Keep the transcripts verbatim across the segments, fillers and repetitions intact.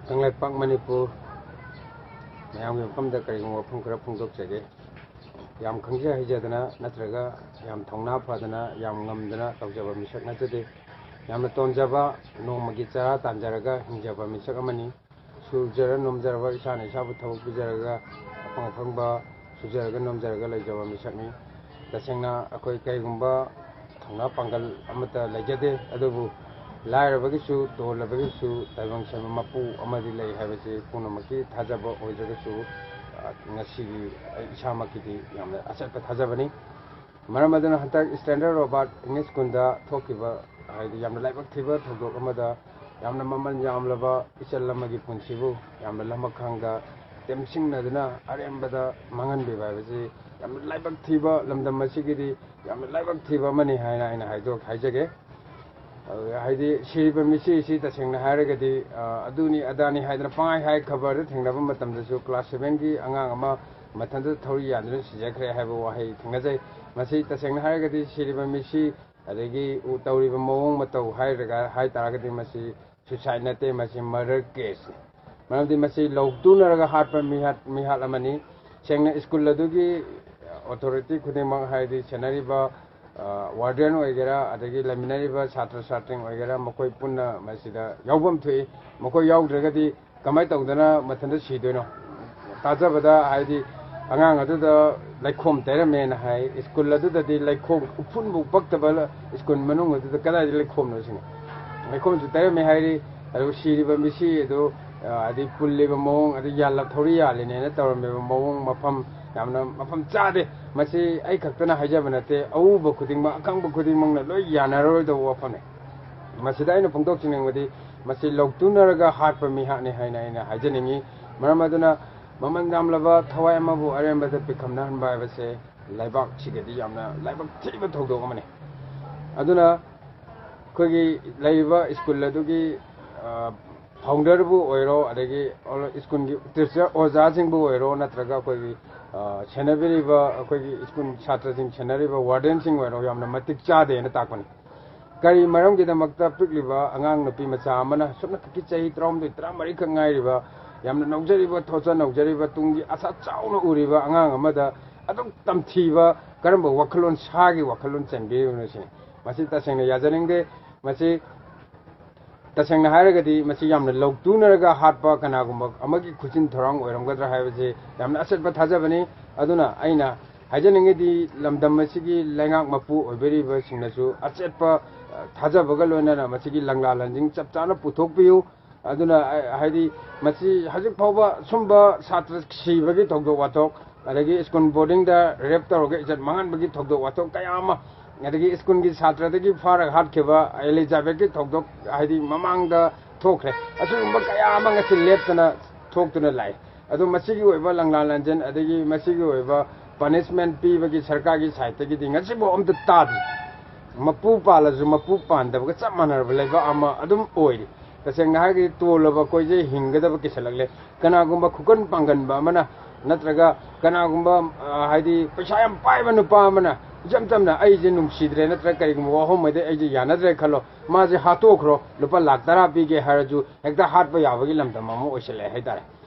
ꯀꯪꯂꯩꯄꯥꯛ ꯃꯅꯤꯄꯨꯔ ꯃꯌꯥꯝꯒꯤ ꯃꯐꯝꯗ ꯀꯔꯤꯒꯨꯝꯕ ꯋꯥꯐꯝ ꯈꯔ ꯐꯣꯡꯗꯣꯛꯆꯒꯦ꯫ ꯌꯥꯝ ꯈꯪꯖ ꯍꯩꯖꯗꯅ ꯅꯠꯇ꯭ꯔꯒ ꯌꯥꯝ ꯊꯧꯅꯥ ꯐꯗꯅ, ꯌꯥꯝ ꯉꯝꯗꯅ ꯇꯧꯖꯕ ꯃꯤꯁꯛ ꯅꯠꯆꯗꯦ꯫ ꯌꯥꯝꯅ ꯇꯣꯟꯖꯕ, ꯅꯣꯡꯃꯒꯤ ꯆꯔꯥ ꯇꯥꯟꯖꯔꯒ ꯍꯤꯡꯖꯕ ꯃꯤꯁꯛ ꯑꯃꯅꯤ꯫ ꯁꯨꯖꯔ ꯅꯣꯝꯖꯔꯕ, ꯏꯁꯥꯅ ꯏꯁꯥꯕꯨ ꯊꯕꯛ ꯄꯤꯖꯔꯒ, ꯑꯐꯪ ꯑꯐꯪꯕ ꯁꯨꯖꯔꯒ ꯅꯣꯝꯖꯔꯒ ꯂꯩꯖꯕ ꯃꯤꯁꯛꯅꯤ꯫ ꯇꯁꯦꯡꯅ ꯑꯩꯈꯣꯏ ꯀꯔꯤꯒꯨꯝꯕ ꯊꯧꯅꯥ ꯄꯥꯡꯒꯜ ꯑꯃꯠꯇ ꯂꯩꯖꯗꯦ, ꯑꯗꯨꯕꯨ ꯂꯥꯏꯔꯕꯒꯤꯁꯨ ꯇꯣꯜꯂꯕꯒꯤꯁꯨ ꯇꯥꯏꯕꯪ ꯁꯦꯝꯕ ꯃꯄꯨ ꯑꯃꯗꯤ ꯂꯩ ꯍꯥꯏꯕꯁꯤ ꯄꯨꯝꯅꯃꯛꯀꯤ ꯊꯥꯖꯕ ꯑꯣꯏꯗ꯭ꯔꯒꯁꯨ, ꯑ, ꯉꯁꯤꯒꯤ ꯑꯩ ꯏꯁꯥꯃꯛꯀꯤꯗꯤ ꯌꯥꯝꯅ ꯑꯆꯦꯠꯄ ꯊꯥꯖꯕꯅꯤ꯫ ꯃꯔꯝ ꯑꯗꯨꯅ ꯍꯟꯗꯛ Standard Robert English Schoolꯗ ꯊꯣꯛꯈꯤꯕ, ꯍꯥꯏꯗꯤ ꯌꯥꯝꯅ ꯂꯥꯏꯕꯛ ꯊꯤꯕ ꯊꯧꯗꯣꯛ ꯑꯃꯗ, ꯌꯥꯝꯅ ꯃꯃꯜ ꯌꯥꯝꯂꯕ ꯏꯆꯜ ꯑꯃꯒꯤ ꯄꯨꯟꯁꯤꯕꯨ ꯌꯥꯝꯅ ꯂꯃꯛꯈꯥꯡꯗ ꯇꯦꯝꯁꯤꯡꯅꯗꯨꯅ ꯑꯔꯦꯝꯕꯗ ꯃꯥꯡꯍꯟꯕꯤꯕ ꯍꯥꯏꯕꯁꯤ ꯌꯥꯝꯅ ꯂꯥꯏꯕꯛ ꯊꯤꯕ, ꯂꯝꯗꯝ ꯑꯁꯤꯒꯤꯗꯤ ꯌꯥꯝꯅ ꯂꯥꯏꯕꯛ ꯊꯤꯕ ꯑꯃꯅꯤ ꯍꯥꯏꯅ ꯑꯩꯅ ꯍꯥꯏꯗꯣꯛ-, ꯍꯥꯏꯖꯒꯦ꯫ ꯑ, ꯍꯥꯏꯗꯤ ꯁꯤꯔꯤꯕ ꯃꯤꯁꯤ ꯑꯁꯤ ꯇꯁꯦꯡꯅ ꯍꯥꯏꯔꯒꯗꯤ, ꯑ, ꯑꯗꯨꯅꯤ ꯑꯗꯥꯅꯤ ꯍꯥꯏꯗꯅ ꯄꯪꯍꯥꯏ ꯍꯥꯏ, ꯈꯕꯔꯗ ꯊꯦꯡꯅꯕ ꯃꯇꯝꯗꯁꯨ class sevenꯒꯤ ꯑꯉꯥꯡ ꯑꯃ ꯃꯊꯟꯇ ꯊꯧꯔꯤ ꯌꯥꯟꯗꯨꯅ ꯁꯤꯖꯈ꯭ꯔꯦ ꯍꯥꯏꯕ ꯋꯥꯍꯩ ꯊꯦꯡꯅꯖꯩ꯫ ꯃꯁꯤ ꯇꯁꯦꯡꯅ ꯍꯥꯏꯔꯒꯗꯤ ꯁꯤꯔꯤꯕ ꯃꯤꯁꯤ, ꯑꯗꯒꯤ ꯎ-, ꯇꯧꯔꯤꯕ ꯃꯑꯣꯡ ꯃꯇꯧ ꯍꯥꯏꯔꯒ, ꯍꯥꯏ ꯇꯥꯔꯒꯗꯤ ꯃꯁꯤ suicide ꯅꯠꯇꯦ, ꯃꯁꯤ murder caseꯅꯤ꯫ ꯃꯔꯝꯗꯤ ꯃꯁꯤ ꯂꯧꯇꯨꯅꯔꯒ ꯍꯥꯠꯄ ꯃꯤꯍꯥꯠ, ꯃꯤꯍꯥꯠ ꯑꯃꯅꯤ꯫ ꯁꯦꯡꯅ school ꯑꯗꯨꯒꯤ authority ꯈꯨꯗꯤꯡꯃꯛ, ꯍꯥꯏꯗꯤ ꯁꯦꯟꯅꯔꯤꯕ, ꯑ, warden ꯑꯣꯏꯒꯦꯔꯥ, ꯑꯗꯒꯤ ꯂꯩꯃꯤꯟꯅꯔꯤꯕ ꯁꯥꯇ꯭ꯔ ꯁꯥꯇ꯭ꯔꯤꯡ ꯑꯣꯏꯒꯦꯔꯥ, ꯃꯈꯣꯏ ꯄꯨꯟꯅ ꯃꯁꯤꯗ ꯌꯥꯎꯐꯝ ꯊꯣꯛꯏ꯫ ꯃꯈꯣꯏ ꯌꯥꯎꯗ꯭ꯔꯒꯗꯤ ꯀꯃꯥꯏꯅ ꯇꯧꯗꯅ ꯃꯊꯟꯇ ꯁꯤꯗꯣꯏꯅꯣ? ꯇꯥꯖꯕꯗ, ꯍꯥꯏꯗꯤ, ꯑꯉꯥꯡ ꯑꯗꯨꯗ ꯂꯩꯈꯣꯝ ꯇꯩꯔꯝꯃꯦꯅ ꯍꯥꯏ꯫ School ꯑꯗꯨꯗꯗꯤ ꯂꯩꯈꯣꯝ, ꯎꯐꯨꯟꯕꯨ ꯄꯛꯇꯕ school ꯃꯅꯨꯡ ꯑꯗꯨꯗ ꯀꯗꯥꯏꯗ ꯂꯩꯈꯣꯝꯅꯣ ꯁꯤꯅꯤ꯫ ꯂꯩꯈꯣꯝꯁꯨ ꯇꯩꯔꯝꯃꯦ ꯍꯥꯏꯔꯤ, ꯑꯗꯨ ꯁꯤꯔꯤꯕ ꯃꯤꯁꯤ ꯑꯗꯨ, ꯑ, ꯍꯥꯏꯗꯤ ꯄꯨꯜꯂꯤꯕ ꯃꯑꯣꯡ, ꯑꯗꯩ ꯌꯥꯜꯂ-, ꯊꯧꯔꯤ ꯌꯥꯜꯂꯤꯅꯦꯅ ꯇꯧꯔꯝꯃꯤꯕ ꯃꯑꯣꯡ, ꯃꯐꯝ ꯌꯥꯝꯅ ꯃꯐꯝ ꯆꯥꯗꯦ꯫ ꯃꯁꯤ ꯑꯩ ꯈꯛꯇꯅ ꯍꯥꯏꯖꯕ ꯅꯠꯇꯦ, ꯑꯎꯕ ꯈꯨꯗꯤꯡꯃꯛ, ꯑꯈꯪꯕ ꯈꯨꯗꯤꯡꯃꯛꯅ ꯂꯣꯏ ꯌꯥꯅꯔꯣꯏꯗꯧꯕ ꯋꯥꯐꯝꯅꯤ꯫ ꯃꯁꯤꯗ ꯑꯩꯅ ꯐꯣꯡꯗꯣꯛꯆꯅꯤꯡꯕꯗꯤ, ꯃꯁꯤ ꯂꯧꯇꯨꯅꯔꯒ ꯍꯥꯠꯄ ꯃꯤꯍꯥꯠꯅꯤ ꯍꯥꯏꯅ ꯑꯩꯅ ꯍꯥꯏꯖꯅꯤꯡꯉꯤ꯫ ꯃꯔꯝ ꯑꯗꯨꯅ, ꯃꯃꯜ ꯌꯥꯝꯂꯕ ꯊꯋꯥꯏ ꯑꯃꯕꯨ ꯑꯔꯦꯝꯕꯗ ꯄꯤꯛꯈꯝꯅꯍꯟꯕ ꯍꯥꯏꯕꯁꯦ ꯂꯩꯕꯥꯛꯁꯤꯒꯗꯤ ꯌꯥꯝꯅ ꯂꯥꯏꯕꯛ ꯊꯤꯕ ꯊꯧꯗꯣꯛ ꯑꯃꯅꯤ꯫ ꯑꯗꯨꯅ ꯑꯩꯈꯣꯏꯒꯤ ꯂꯩꯔꯤꯕ school ꯑꯗꯨꯒꯤ, ꯑ, founderꯕꯨ ꯑꯣꯏꯔꯣ, ꯑꯗꯒꯤ schoolꯒꯤ teacher, ꯑꯣꯖꯥꯁꯤꯡꯕꯨ ꯑꯣꯏꯔꯣ, ꯅꯠꯇ꯭ꯔꯒ ꯑꯩꯈꯣꯏꯒꯤ, ꯑ, ꯁꯦꯟꯅꯕꯤꯔꯤꯕ, ꯑꯩꯈꯣꯏꯒꯤ school ꯁꯥꯇ꯭ꯔꯁꯤꯡ ꯁꯦꯟꯅꯔꯤꯕ wardenꯁꯤꯡ ꯑꯣꯏꯔꯣ, ꯌꯥꯝꯅ ꯃꯇꯤꯛ ꯆꯥꯗꯦꯅ ꯇꯥꯛꯄꯅꯤ꯫ ꯀꯔꯤ ꯃꯔꯝꯒꯤꯗꯃꯛꯇ ꯄꯤꯛꯂꯤꯕ ꯑꯉꯥꯡ ꯅꯨꯄꯤ ꯃꯆꯥ ꯑꯃꯅ, ꯁꯨꯞꯅꯇꯒꯤ ꯆꯍꯤ ꯇꯔꯥꯍꯨꯝꯗꯣꯏ, ꯇꯔꯥꯃꯔꯤ ꯈꯛ ꯉꯥꯏꯔꯤꯕ, ꯌꯥꯝꯅ ꯅꯧꯖꯔꯤꯕ, ꯊꯣꯠꯆ ꯅꯧꯖꯔꯤꯕ, ꯇꯨꯡꯒꯤ ꯑꯁꯥ ꯆꯥꯎꯅ ꯎꯔꯤꯕ ꯑꯉꯥꯡ ꯑꯃꯗ ꯑꯗꯨꯛ ꯇꯝꯊꯤꯕ ꯀꯔꯝꯕ ꯋꯥꯈꯜꯂꯣꯟ, ꯁꯥꯒꯤ ꯋꯥꯈꯜꯂꯣꯟ ꯆꯦꯟꯕꯤꯔꯤꯕꯅꯣ ꯁꯤꯅꯤ꯫ ꯃꯁꯤ ꯇꯁꯦꯡꯅ ꯌꯥꯖꯅꯤꯡꯗꯦ꯫ ꯃꯁꯤ ꯇꯁꯦꯡꯅ ꯍꯥꯏꯔꯒꯗꯤ ꯃꯁꯤ ꯌꯥꯝꯅ ꯂꯧꯇꯨꯅꯔꯒ ꯍꯥꯠꯄ ꯀꯅꯥꯒꯨꯝꯕ ꯑꯃꯒꯤ ꯈꯨꯖꯤꯟ ꯊꯧꯔꯥꯡ ꯑꯣꯏꯔꯝꯒꯗ꯭ꯔꯥ ꯍꯥꯏꯕꯁꯤ ꯌꯥꯝꯅ ꯑꯆꯦꯠꯄ ꯊꯥꯖꯕꯅꯤ꯫ ꯑꯗꯨꯅ ꯑꯩꯅ ꯍꯥꯏꯖꯅꯤꯡꯉꯤꯗꯤ, ꯂꯝꯗꯝ ꯑꯁꯤꯒꯤ ꯂꯩꯉꯥꯛ ꯃꯄꯨ ꯑꯣꯏꯕꯤꯔꯤꯕꯁꯤꯡꯅꯁꯨ ꯑꯆꯦꯠꯄ, ꯑ, ꯊꯥꯖꯕꯒ ꯂꯣꯏꯅꯅ ꯃꯁꯤꯒꯤ ꯂꯪꯂꯥ ꯂꯟꯖꯤꯡ ꯆꯞ ꯆꯥꯅ ꯄꯨꯊꯣꯛꯄꯤꯌꯨ꯫ ꯑꯗꯨꯅ, ꯑ, ꯍꯥꯏꯗꯤ, ꯃꯁꯤ ꯍꯧꯖꯤꯛ ꯐꯥꯎꯕ ꯁꯨꯝꯕ ꯁꯥꯇ꯭ꯔ ꯁꯤꯕꯒꯤ ꯊꯧꯗꯣꯛ ꯋꯥꯊꯣꯛ, ꯑꯗꯒꯤ ꯁ꯭ꯀꯨꯜ ꯕꯣꯔꯗꯤꯡꯗ ꯔꯦꯞ ꯇꯧꯔꯒ ꯏꯖꯠ ꯃꯥꯡꯍꯟꯕꯒꯤ ꯊꯧꯗꯣꯛ ꯋꯥꯊꯣꯛ ꯀꯌꯥ ꯑꯃ, ꯑꯗꯒꯤ ꯁ꯭ꯀꯨꯜꯒꯤ ꯁꯥꯇ꯭ꯔꯗꯒꯤ ꯐꯥꯔꯒ ꯍꯥꯠꯈꯤꯕ ꯑꯦꯂꯤꯖꯥꯕꯦꯠꯀꯤ ꯊꯧꯗꯣꯛ, ꯍꯥꯏꯗꯤ, ꯃꯃꯥꯡꯗ ꯊꯣꯛꯈ꯭ꯔꯦ꯫ ꯑꯁꯤꯒꯨꯝꯕ ꯀꯌꯥ ꯑꯃ ꯉꯁꯤ ꯂꯦꯞꯇꯅ ꯊꯣꯛꯇꯨꯅ ꯂꯥꯛꯏ꯫ ꯑꯗꯣ ꯃꯁꯤꯒꯤ ꯑꯣꯏꯕ ꯂꯪꯂꯥ ꯂꯥꯟꯖꯦꯟ, ꯑꯗꯒꯤ ꯃꯁꯤꯒꯤ ꯑꯣꯏꯕ ꯄꯅꯤꯁꯃꯦꯟ ꯄꯤꯕꯒꯤ ꯁꯔꯀꯥꯔꯒꯤ ꯁꯥꯏꯠꯇꯒꯤꯗꯤ ꯉꯁꯤꯐꯥꯎ ꯑꯝꯇ ꯇꯥꯗ꯭ꯔꯤ꯫ ꯃꯄꯨ ꯄꯥꯜꯂꯁꯨ ꯃꯄꯨ ꯄꯥꯟꯗꯕꯒ ꯆꯞ ꯃꯥꯟꯅꯔꯕ ꯂꯩꯕꯥꯛ ꯑꯃ ꯑꯗꯨꯝ ꯑꯣꯏꯔꯤ꯫ ꯇꯁꯦꯡꯅ ꯍꯥꯏꯔꯒꯗꯤ, ꯇꯣꯜꯂꯕ ꯑꯩꯈꯣꯏꯁꯦ ꯍꯤꯡꯒꯗꯕ ꯀꯤꯁꯜꯂꯛꯂꯦ꯫ ꯀꯅꯥꯒꯨꯝꯕ ꯈꯨꯀꯟ ꯄꯥꯡꯒꯟꯕ ꯑꯃꯅ, ꯅꯠꯇ꯭ꯔꯒ ꯀꯅꯥꯒꯨꯝꯕ, ꯑ, ꯍꯥꯏꯗꯤ, ꯄꯩꯁꯥ ꯌꯥꯝ ꯄꯥꯏꯕ ꯅꯨꯄꯥ ꯑꯃꯅ ꯏꯆꯝ ꯆꯝꯅ "ꯑꯩꯁꯦ ꯅꯨꯡꯁꯤꯗ꯭ꯔꯦ", ꯅꯠꯇ꯭ꯔꯒ ꯀꯔꯤꯒꯨꯝꯕ ꯋꯥꯍꯧꯉꯩꯗ "ꯑꯩꯁꯦ ꯌꯥꯅꯗ꯭ꯔꯦ" ꯈꯜꯂꯣ, ꯃꯥꯁꯦ ꯍꯥꯠꯇꯣꯛꯈ꯭ꯔꯣ, "ꯂꯨꯄꯥ ꯂꯥꯛ ꯇꯔꯥ ꯄꯤꯒꯦ" ꯍꯥꯏꯔꯁꯨ ꯍꯦꯛꯇ ꯍꯥꯠꯄ ꯌꯥꯕꯒꯤ ꯂꯝꯗꯝ ꯑꯃ ꯑꯣꯏꯁꯜꯂꯛꯑꯦ ꯍꯥꯏꯇꯥꯔꯦ꯫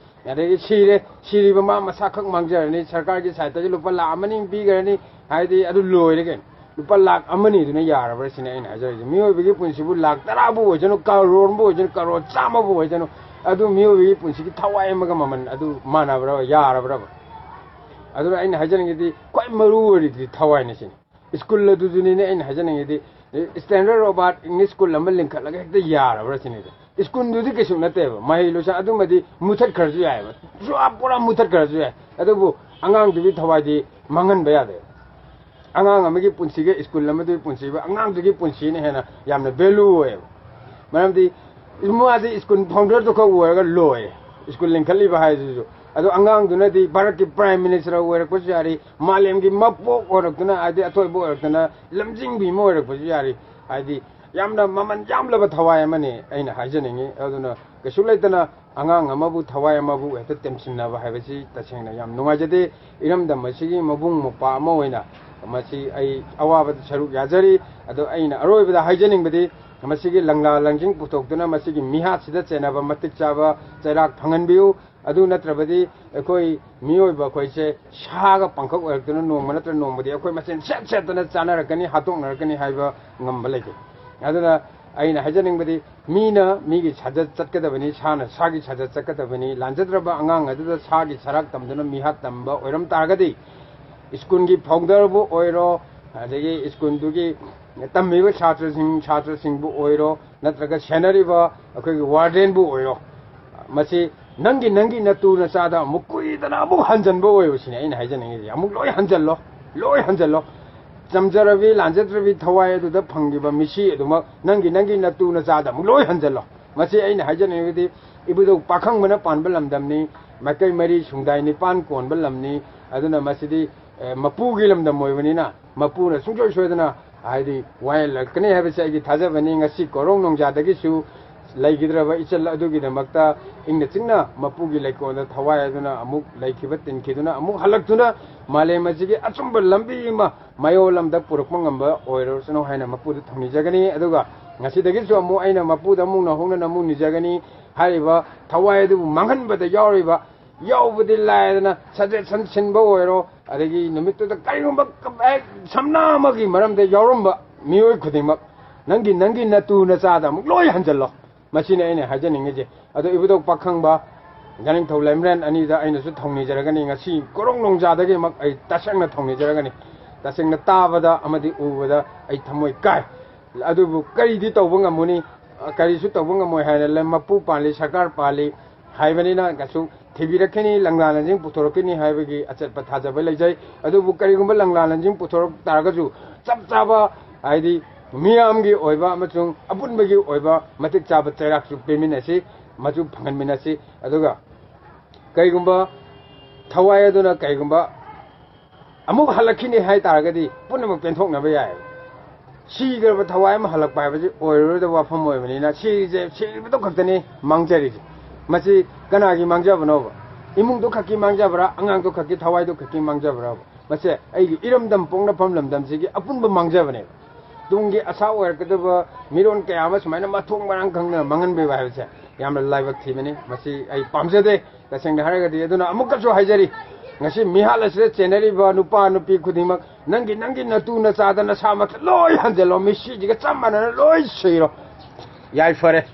ꯑꯗꯒꯤ ꯁꯤꯔꯦ, ꯁꯤꯔꯤꯕ ꯃꯥ ꯃꯁꯥꯈꯛ ꯃꯥꯡꯖꯔꯅꯤ, ꯁꯔꯀꯥꯔꯒꯤ ꯁꯥꯏꯠꯇꯒꯤ ꯂꯨꯄꯥ ꯂꯥꯛ ꯑꯃꯅꯤ ꯄꯤꯈ꯭ꯔꯅꯤ, ꯍꯥꯏꯗꯤ, ꯑꯗꯨ ꯂꯣꯏꯔꯦ ꯀꯩꯅꯣ꯫ ꯂꯨꯄꯥ ꯂꯥꯛ ꯑꯃꯅꯤꯗꯨꯅ ꯌꯥꯔꯕ꯭ꯔꯥ ꯁꯤꯅꯤ ꯑꯩꯅ ꯍꯥꯏꯖꯔꯤꯁꯦ꯫ ꯃꯤꯑꯣꯏꯕꯒꯤ ꯄꯨꯟꯁꯤꯕꯨ ꯂꯥꯛ ꯇꯔꯥꯕꯨ ꯑꯣꯏꯁꯅꯨ, ꯀꯔꯣꯔꯕꯨ ꯑꯣꯏꯁꯅꯨ, ꯀꯔꯣꯔ ꯆꯥꯝꯃꯕꯨ ꯑꯣꯏꯁꯅꯨ, ꯑꯗꯨ ꯃꯤꯑꯣꯏꯕꯒꯤ ꯄꯨꯟꯁꯤꯒꯤ ꯊꯋꯥꯏ ꯑꯃꯒ ꯃꯃꯜ ꯑꯗꯨ ꯃꯥꯟꯅꯕ꯭ꯔꯕ, ꯌꯥꯔꯕ꯭ꯔꯕ? ꯑꯗꯨꯅ ꯑꯩꯅ ꯍꯥꯏꯖꯅꯤꯡꯉꯤꯗꯤ, ꯈ꯭ꯋꯥꯏ ꯃꯔꯨ ꯑꯣꯏꯔꯤꯗꯤ ꯊꯋꯥꯏꯅꯤ ꯁꯤꯅꯤ꯫ ꯁ꯭ꯀꯨꯜ ꯑꯗꯨꯗꯨꯅꯤꯅꯦ ꯑꯩꯅ ꯍꯥꯏꯖꯅꯤꯡꯉꯤꯗꯤ, ꯁ꯭ꯇꯦꯟꯗꯔꯗ ꯔꯣꯕꯥꯔꯠ ꯏꯪꯂꯤꯁ ꯁ꯭ꯀꯨꯜ ꯑꯃ ꯂꯤꯡꯈꯠꯂꯒ ꯍꯦꯛꯇ ꯌꯥꯔꯕ꯭ꯔꯥ ꯁꯤꯅꯤꯗ꯫ ꯁ꯭ꯀꯨꯜꯗꯨꯗꯤ ꯀꯩꯁꯨ ꯅꯠꯇꯦꯕ, ꯃꯍꯩ ꯂꯣꯏꯁꯪ ꯑꯗꯨꯃꯗꯤ ꯃꯨꯊꯠꯈ꯭ꯔꯁꯨ ꯌꯥꯏꯑꯕ, ꯄꯨꯔꯥ, ꯄꯨꯔꯥ ꯃꯨꯊꯠꯈ꯭ꯔꯁꯨ ꯌꯥꯏ, ꯑꯗꯨꯕꯨ ꯑꯉꯥꯡꯗꯨꯒꯤ ꯊꯋꯥꯏꯗꯤ ꯃꯥꯡꯍꯟꯕ ꯌꯥꯗꯦꯕ꯫ ꯑꯉꯥꯡ ꯑꯃꯒꯤ ꯄꯨꯟꯁꯤꯒ ꯁ꯭ꯀꯨꯜ ꯑꯃꯗꯨꯒꯤ ꯄꯨꯟꯁꯤꯒ, ꯑꯉꯥꯡꯗꯨꯒꯤ ꯄꯨꯟꯁꯤꯅ ꯍꯦꯟꯅ ꯌꯥꯝꯅ ꯚꯦꯂꯨ ꯑꯣꯏꯌꯦꯕ꯫ ꯃꯔꯝꯗꯤ ꯃꯥꯗꯤ ꯁ꯭ꯀꯨꯜ ꯐꯥꯎꯟꯗꯔꯗꯨ ꯈꯛ ꯑꯣꯏꯔꯒ ꯂꯣꯏꯔꯦ, ꯁ꯭ꯀꯨꯜ ꯂꯤꯡꯈꯠꯂꯤꯕ ꯍꯥꯏꯗꯨꯁꯨ꯫ ꯑꯗꯣ ꯑꯉꯥꯡꯗꯨꯅꯗꯤ ꯚꯥꯔꯠꯀꯤ ꯄ꯭ꯔꯥꯏꯝ ꯃꯤꯅꯤꯁꯇꯔ ꯑꯣꯏꯔꯛꯄꯁꯨ ꯌꯥꯔꯤ, ꯃꯥꯂꯦꯝꯒꯤ ꯃꯄꯣꯛ ꯑꯣꯏꯔꯛꯇꯨꯅ, ꯍꯥꯏꯗꯤ ꯑꯊꯣꯏꯕ ꯑꯣꯏꯔꯛꯇꯅ ꯂꯝꯖꯤꯡꯕꯤ ꯑꯃ ꯑꯣꯏꯔꯛꯄꯁꯨ ꯌꯥꯔꯤ꯫ ꯍꯥꯏꯗꯤ ꯌꯥꯝꯅ ꯃꯃꯜ ꯌꯥꯝꯂꯕ ꯊꯋꯥꯏ ꯑꯃꯅꯤ ꯑꯩꯅ ꯍꯥꯏꯖꯅꯤꯡꯉꯤ꯫ ꯑꯗꯨꯅ ꯀꯩꯁꯨ ꯂꯩꯇꯅ ꯑꯉꯥꯡ ꯑꯃꯕꯨ, ꯊꯋꯥꯏ ꯑꯃꯕꯨ ꯍꯦꯛꯇ ꯇꯦꯝꯁꯤꯟꯅꯕ ꯍꯥꯏꯕꯁꯤ ꯇꯁꯦꯡꯅ ꯌꯥꯝ ꯅꯨꯡꯉꯥꯏꯖꯗꯦ꯫ ꯏꯔꯝꯗꯝ ꯑꯁꯤꯒꯤ ꯃꯕꯨꯡ ꯃꯧꯄ꯭ꯋꯥ ꯑꯃ ꯑꯣꯏꯅ ꯃꯁꯤ ꯑꯩ ꯑꯋꯥꯕꯗ ꯁꯔꯨꯛ ꯌꯥꯖꯔꯤ꯫ ꯑꯗꯣ ꯑꯩꯅ ꯑꯔꯣꯏꯕꯗ ꯍꯥꯏꯖꯅꯤꯡꯕꯗꯤ, ꯃꯁꯤꯒꯤ ꯂꯪꯂꯥ ꯂꯪꯖꯤꯡ ꯄꯨꯊꯣꯛꯇꯨꯅ ꯃꯁꯤꯒꯤ ꯃꯤꯍꯥꯠꯁꯤꯗ ꯆꯦꯟꯅꯕ ꯃꯇꯤꯛ ꯆꯥꯕ ꯆꯩꯔꯥꯛ ꯐꯪꯍꯟꯕꯤꯌꯨ꯫ ꯑꯗꯨ ꯅꯠꯇ꯭ꯔꯕꯗꯤ ꯑꯩꯈꯣꯏ ꯃꯤꯑꯣꯏꯕ ꯑꯩꯈꯣꯏꯁꯦ ꯁꯥꯒ ꯄꯪꯈꯛ ꯑꯣꯏꯔꯛꯇꯨꯅ ꯅꯣꯡꯃ ꯅꯠꯇ꯭ꯔ ꯅꯣꯡꯃꯗꯤ ꯑꯩꯈꯣꯏ ꯃꯁꯦꯟ ꯁꯦꯠ ꯁꯦꯠꯇꯅ ꯆꯥꯅꯔꯛꯀꯅꯤ, ꯍꯥꯠꯇꯣꯛꯅꯔꯛꯀꯅꯤ ꯍꯥꯏꯕ ꯉꯝꯕ ꯂꯩꯇꯦ꯫ ꯑꯗꯨꯅ ꯑꯩꯅ ꯍꯥꯏꯖꯅꯤꯡꯕꯗꯤ, ꯃꯤꯅ ꯃꯤꯒꯤ ꯁꯥꯖꯠ ꯆꯠꯀꯗꯕꯅꯤ, ꯁꯥꯅ ꯁꯥꯒꯤ ꯁꯥꯖꯠ ꯆꯠꯀꯗꯕꯅꯤ꯫ ꯂꯥꯟꯖꯗ꯭ꯔꯕ ꯑꯉꯥꯡ ꯑꯗꯨꯗ ꯁꯥꯒꯤ ꯁꯔꯥꯛ ꯇꯝꯗꯨꯅ ꯃꯤꯍꯥꯠ ꯇꯝꯕ ꯑꯣꯏꯔꯝ ꯇꯥꯔꯒꯗꯤ, ꯁ꯭ꯀꯨꯜꯒꯤ ꯐꯥꯎꯟꯗꯔꯕꯨ ꯑꯣꯏꯔꯣ, ꯑꯗꯒꯤ ꯁ꯭ꯀꯨꯜꯗꯨꯒꯤ ꯇꯝꯃꯤꯕ ꯁꯥꯇ꯭ꯔꯁꯤꯡ, ꯁꯥꯇ꯭ꯔꯁꯤꯡꯕꯨ ꯑꯣꯏꯔꯣ, ꯅꯠꯇ꯭ꯔꯒ ꯁꯦꯟꯅꯔꯤꯕ ꯑꯩꯈꯣꯏꯒꯤ ꯋꯥꯔꯗꯦꯟꯕꯨ ꯑꯣꯏꯔꯣ, ꯃꯁꯤ ꯅꯪꯒꯤ, ꯅꯪꯒꯤ ꯅꯇꯨ ꯅꯆꯥꯗ ꯑꯃꯨꯛ ꯀꯨꯏꯗꯅ ꯑꯃꯨꯛ ꯍꯟꯖꯟꯕ ꯑꯣꯏꯌꯨ ꯁꯤꯅꯤ ꯑꯩꯅ ꯍꯥꯏꯖꯅꯤꯡꯉꯤꯁꯦ꯫ ꯑꯃꯨꯛ ꯂꯣꯏ ꯍꯟꯖꯜꯂꯣ, ꯂꯣꯏ ꯍꯟꯖꯜꯂꯣ꯫ ꯆꯝꯖꯔꯕꯤ ꯂꯥꯟꯖꯗ꯭ꯔꯕꯤ ꯊꯋꯥꯏ ꯑꯗꯨꯗ ꯐꯪꯈꯤꯕ ꯃꯤꯁꯤ ꯑꯗꯨꯃꯛ ꯅꯪꯒꯤ, ꯅꯪꯒꯤ ꯅꯇꯨ ꯅꯆꯥꯗ ꯑꯃꯨꯛ ꯂꯣꯏ ꯍꯟꯖꯜꯂꯣ꯫ ꯃꯁꯤ ꯑꯩꯅ ꯍꯥꯏꯖꯅꯤꯡꯉꯤꯗꯤ, ꯏꯕꯨꯙꯧ ꯄꯥꯈꯪꯕꯅ ꯄꯥꯟꯕ ꯂꯝꯗꯝꯅꯤ, ꯃꯥꯏꯀꯩ ꯃꯔꯤ ꯁꯨꯡꯗꯥꯏ ꯅꯤꯄꯥꯟ ꯀꯣꯟꯕ ꯂꯝꯅꯤ꯫ ꯑꯗꯨꯅ ꯃꯁꯤꯗꯤ, ꯑꯦ, ꯃꯄꯨꯒꯤ ꯂꯝꯗꯝ ꯑꯣꯏꯕꯅꯤꯅ, ꯃꯄꯨꯅ ꯁꯨꯡꯁꯣꯏ ꯁꯣꯏꯗꯅ, ꯍꯥꯏꯗꯤ, ꯋꯥꯌꯦꯜꯂꯛꯀꯅꯤ ꯍꯥꯏꯕꯁꯦ ꯑꯩꯒꯤ ꯊꯥꯖꯕꯅꯤ꯫ ꯉꯁꯤ ꯀꯣꯔꯣꯡ ꯅꯣꯡꯖꯥꯗꯒꯤꯁꯨ ꯂꯩꯈꯤꯗ꯭ꯔꯕ ꯏꯆꯜ ꯑꯗꯨꯒꯤꯗꯃꯛꯇ ꯏꯪꯅ ꯆꯤꯛꯅ ꯃꯄꯨꯒꯤ ꯂꯩꯀꯣꯜꯗ ꯊꯋꯥꯏ ꯑꯗꯨꯅ ꯑꯃꯨꯛ ꯂꯩꯈꯤꯕ ꯇꯤꯟꯈꯤꯗꯨꯅ ꯑꯃꯨꯛ ꯍꯜꯂꯛꯇꯨꯅ ꯃꯥꯂꯦꯝ ꯑꯁꯤꯒꯤ ꯑꯆꯨꯝꯕ ꯂꯝꯕꯤ ꯑꯃ ꯃꯥꯏꯑꯣꯟ ꯂꯝꯗ ꯄꯨꯔꯛꯄ ꯉꯝꯕ ꯑꯣꯏꯔꯁꯅꯨ ꯍꯥꯏꯅ ꯃꯄꯨꯗ ꯊꯧꯅꯤꯖꯒꯅꯤ꯫ ꯑꯗꯨꯒ ꯉꯁꯤꯗꯒꯤꯁꯨ ꯑꯃꯨꯛ ꯑꯩꯅ ꯃꯄꯨꯗ ꯑꯃꯨꯛ ꯅꯧꯍꯧꯅꯅ ꯑꯃꯨꯛ ꯅꯤꯖꯒꯅꯤ꯫ ꯍꯥꯏꯔꯤꯕ ꯊꯋꯥꯏ ꯑꯗꯨꯕꯨ ꯃꯥꯡꯍꯟꯕꯗ ꯌꯥꯎꯔꯤꯕ, ꯌꯥꯎꯕꯗꯤ ꯂꯥꯏꯗꯅ, ꯁꯖꯦꯁꯟ ꯁꯤꯟꯕ ꯑꯣꯏꯔꯣ, ꯑꯗꯒꯤ ꯅꯨꯃꯤꯠꯇꯨꯗ ꯀꯔꯤꯒꯨꯝꯕ ꯍꯦꯛ ꯁꯝꯅ ꯑꯃꯒꯤ ꯃꯔꯝꯗ ꯌꯥꯎꯔꯝꯕ ꯃꯤꯑꯣꯏ ꯈꯨꯗꯤꯡꯃꯛ, ꯅꯪꯒꯤ, ꯅꯪꯒꯤ ꯅꯇꯨ ꯅꯆꯥꯗ ꯑꯃꯨꯛ ꯂꯣꯏ ꯍꯟꯖꯜꯂꯣ꯫ ꯃꯁꯤꯅꯤ ꯑꯩꯅ ꯍꯥꯏꯖꯅꯤꯡꯉꯤꯁꯦ꯫ ꯑꯗꯣ ꯏꯕꯨꯙꯧ ꯄꯥꯈꯪꯕ ꯌꯥꯅꯤꯡꯊꯧ ꯂꯩꯃꯔꯦꯟ ꯑꯅꯤꯗ ꯑꯩꯅꯁꯨ ꯊꯧꯅꯤꯖꯔꯒꯅꯤ꯫ ꯉꯁꯤ ꯀꯣꯔꯣꯡ ꯅꯣꯡꯖꯥꯗꯒꯤꯃꯛ ꯑꯩ ꯇꯁꯦꯡꯅ ꯊꯧꯅꯤꯖꯔꯒꯅꯤ꯫ ꯇꯁꯦꯡꯅ ꯇꯥꯕꯗ ꯑꯃꯗꯤ ꯎꯕꯗ ꯑꯩ ꯊꯃꯣꯏ ꯀꯥꯏ꯫ ꯑꯗꯨꯕꯨ ꯀꯔꯤꯗꯤ ꯇꯧꯕ ꯉꯝꯃꯨꯅꯤ? ꯀꯔꯤꯁꯨ ꯇꯧꯕ ꯉꯝꯃꯣꯏ ꯍꯥꯏꯅ ꯂꯝ ꯃꯄꯨ ꯄꯥꯜꯂꯤ, ꯁꯔꯀꯥꯔ ꯄꯥꯜꯂꯤ ꯍꯥꯏꯕꯅꯤꯅ ꯀꯩꯁꯨ ꯊꯤꯕꯤꯔꯛꯈꯤꯅꯤ, ꯂꯪꯂꯥ ꯂꯪꯖꯤꯡ ꯄꯨꯊꯣꯔꯛꯈꯤꯅꯤ ꯍꯥꯏꯕꯒꯤ ꯑꯆꯦꯠꯄ ꯊꯥꯖꯕ ꯂꯩꯖꯩ꯫ ꯑꯗꯨꯕꯨ ꯀꯔꯤꯒꯨꯝꯕ ꯂꯪꯂꯥ ꯂꯪꯖꯤꯡ ꯄꯨꯊꯣꯔꯛ ꯇꯥꯔꯒꯁꯨ ꯆꯞ ꯆꯥꯕ, ꯍꯥꯏꯗꯤ ꯃꯤꯌꯥꯝꯒꯤ ꯑꯣꯏꯕ ꯑꯃꯁꯨꯡ ꯑꯄꯨꯟꯕꯒꯤ ꯑꯣꯏꯕ ꯃꯇꯤꯛ ꯆꯥꯕ ꯆꯩꯔꯥꯛꯁꯨ ꯄꯤꯃꯤꯟꯅꯁꯤ, ꯃꯆꯨ ꯐꯪꯍꯟꯃꯤꯟꯅꯁꯤ꯫ ꯑꯗꯨꯒ ꯀꯔꯤꯒꯨꯝꯕ ꯊꯋꯥꯏ ꯑꯗꯨꯅ ꯀꯔꯤꯒꯨꯝꯕ ꯑꯃꯨꯛ ꯍꯜꯂꯛꯈꯤꯅꯤ ꯍꯥꯏ ꯇꯥꯔꯒꯗꯤ ꯄꯨꯝꯅꯃꯛ ꯄꯦꯟꯊꯣꯛꯅꯕ ꯌꯥꯏ꯫ ꯁꯤꯈ꯭ꯔꯕ ꯊꯋꯥꯏ ꯑꯃ ꯍꯜꯂꯛꯄ ꯍꯥꯏꯕꯁꯤ ꯑꯣꯏꯔꯔꯣꯏꯗꯕ ꯋꯥꯐꯝ ꯑꯣꯏꯕꯅꯤꯅ, ꯁꯤꯁꯦ, ꯁꯤꯕꯗꯣ ꯈꯛꯇꯅꯤ ꯃꯥꯡꯖꯔꯤꯁꯦ꯫ ꯃꯁꯤ ꯀꯅꯥꯒꯤ ꯃꯥꯡꯖꯕꯅꯣꯕ? ꯏꯃꯨꯡꯗꯣ ꯈꯛꯀꯤ ꯃꯥꯡꯖꯕ꯭ꯔꯥ, ꯑꯉꯥꯡꯗꯣ ꯈꯛꯀꯤ, ꯊꯋꯥꯏꯗꯣ ꯈꯛꯀꯤ ꯃꯥꯡꯖꯕ꯭ꯔꯥ? ꯃꯁꯦ ꯑꯩꯒꯤ ꯏꯔꯝꯗꯝ ꯄꯣꯛꯅꯐꯝ ꯂꯝꯗꯝꯁꯤꯒꯤ ꯑꯄꯨꯟꯕ ꯃꯥꯡꯖꯕꯅꯦꯕ꯫ ꯇꯨꯡꯒꯤ ꯑꯁꯥ ꯑꯣꯏꯔꯛꯀꯗꯕ ꯃꯤꯔꯣꯟ ꯀꯌꯥ ꯑꯃ ꯁꯨꯃꯥꯏꯅ ꯃꯊꯣꯡ ꯃꯔꯥꯡ ꯈꯪꯗꯅ ꯃꯥꯡꯍꯟꯕꯤꯕ ꯍꯥꯏꯕꯁꯦ ꯌꯥꯝꯅ ꯂꯥꯏꯕꯛ ꯊꯤꯕꯅꯤ꯫ ꯃꯁꯤ ꯑꯩ ꯄꯥꯝꯖꯗꯦ, ꯇꯁꯦꯡꯅ ꯍꯥꯏꯔꯒꯗꯤ꯫ ꯑꯗꯨꯅ ꯑꯃꯨꯛꯀꯁꯨ ꯍꯥꯏꯖꯔꯤ, ꯉꯁꯤ ꯃꯤꯍꯥꯠ ꯑꯁꯤꯗ ꯆꯦꯟꯅꯔꯤꯕ ꯅꯨꯄꯥ ꯅꯨꯄꯤ ꯈꯨꯗꯤꯡꯃꯛ, ꯅꯪꯒꯤ, ꯅꯪꯒꯤ ꯅꯇꯨ ꯅꯆꯥꯗ ꯅꯁꯥꯃꯛꯇ ꯂꯣꯏ ꯍꯟꯖꯤꯜꯂꯣ, ꯃꯤꯁꯤꯁꯤꯒ ꯆꯞ ꯃꯥꯟꯅꯅ ꯂꯣꯏ ꯁꯤꯔꯣ꯫ ꯌꯥꯏꯐꯔꯦ꯫